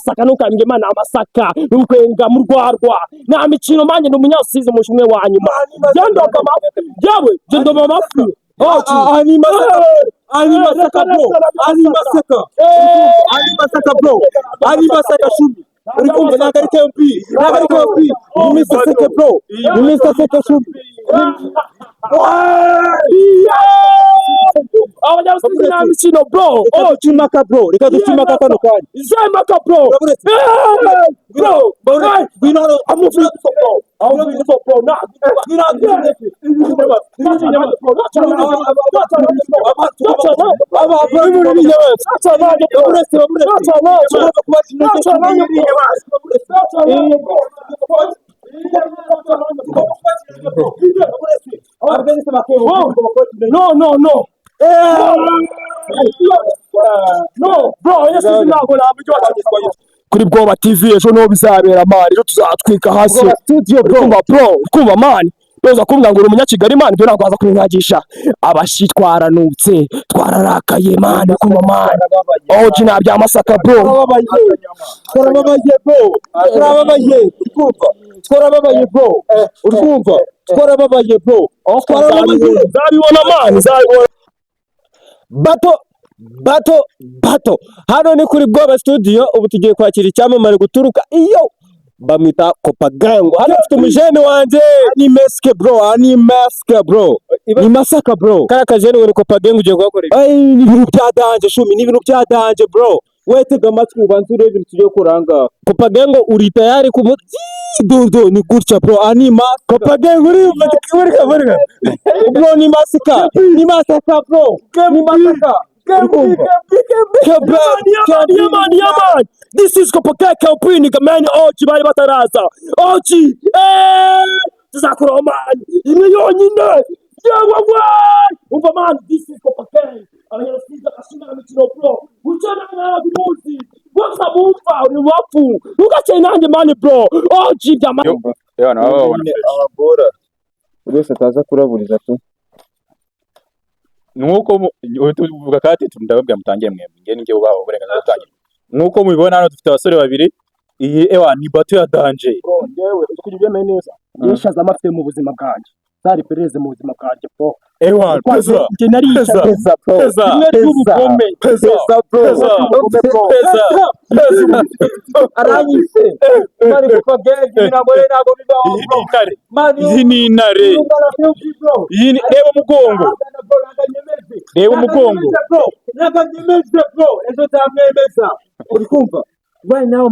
Masaka, ntukambwe man, Amasaka n'urwenga mu rwarwa, nta mikino man. Ni Umunyasizi mu umwe wa nyuma. Njye ndoga amafi, yewe, njye ndoba amafi. Aha ni Masaka, aha ni Masaka bro, aha ni Masaka, aha ni Masaka bro, aha ni Masaka shumi. Uri kumva? Ntabwo ari KMP, ntabwo ari KMP, ni Mr Seke bro, ni Mr Seke shumi. Abanyarusizi nta mikino bro. Reka duce impaka bro, reka duce impaka kano kanya. Zemaka bro. Urabona? Bro. Ngwino hano. I'm moving bro. I'm moving bro. Nah. Ngwino hano. No, no, no. No, bro, ntabwo nabyo kuri Bwoba TV. Ejo niho bizabera man, ejo tuzatwika hasi. Studio bro. Kumva bro, kumva man, Doza kumbwira ngo uri umunyakigali man, ibyo ntabwo waza kubinyagisha. Abashi twaranutse, twararakaye man, kumva man. OG nta bya Masaka bro. Twarababaye bro, twarababaye, uri kumva? Twarababaye bro, uri kumva? Twarababaye bro, twarababaye. Nzabibona man, nzabibona. Bato bato bato, hano ni kuri Bwoba Studio. Ubu tugiye kwakira icyamamare guturuka iyo bamwita Kopagango. Hano mfite umujene wanjye. Ni meske bro, ni maske bro, ni Masaka bro. Kariya kajene ngo ni Kopagango, ugiye kuhakorera? Ay, ni ibintu bya danger shumi, ni ibintu bya danger bro. We tega amatwi ubanze urebe ibintu tugiye kuranga. Kopagango, uri tayari ku Dodo ni gutya bro, ani maska. Kopagango uri murika murika. Bro, ni Masaka, ni Masaka bro, ni Masaka. Yeah man, yeah man, yeah man. This is Kopagang KLP, nigga man. OG bari bataraza. OG, eh, tuzakuraho man. Imwe yonyine. Yewe we. Umva man, this is Kopagang. Abanyarusizi agashinga imikino bro. Ucana ntabwo umuzi. Wese mumva uri wapfu. Ntugace nanjye man bro. OG bya man. Yewe, nabo babona. Abagora buri wese ataza kuraburiza tu. Nuko uhita uvuga kati ndababwira mutangire mwembi, njye ninjye ubaha uburenganzira bwo gutangira. Nkuko mubibona, hano dufite abasore babiri. Iyi ewa ni battle ya danger. Bro, njyewe uzi kugira ubyemeye neza. Nishaza afite mu buzima bwanjye. Zari pereze mu buzima bwanjye bro. Ewa peza. Njye naricaye. Peza bro. Peza. Rimwe ry'ubugome. Peza. Peza bro. Peza. Peza. Peza. Aranyise mari kupa gang, ntabwo rero, ntabwo bibaho Iyi ni bro. intare. Man. Iyi ni intare. Iyi ni, reba umugongo, reba umugongo. Ntabwo nyemeze bro, ejo nzamwemeza, uri kumva? Right now.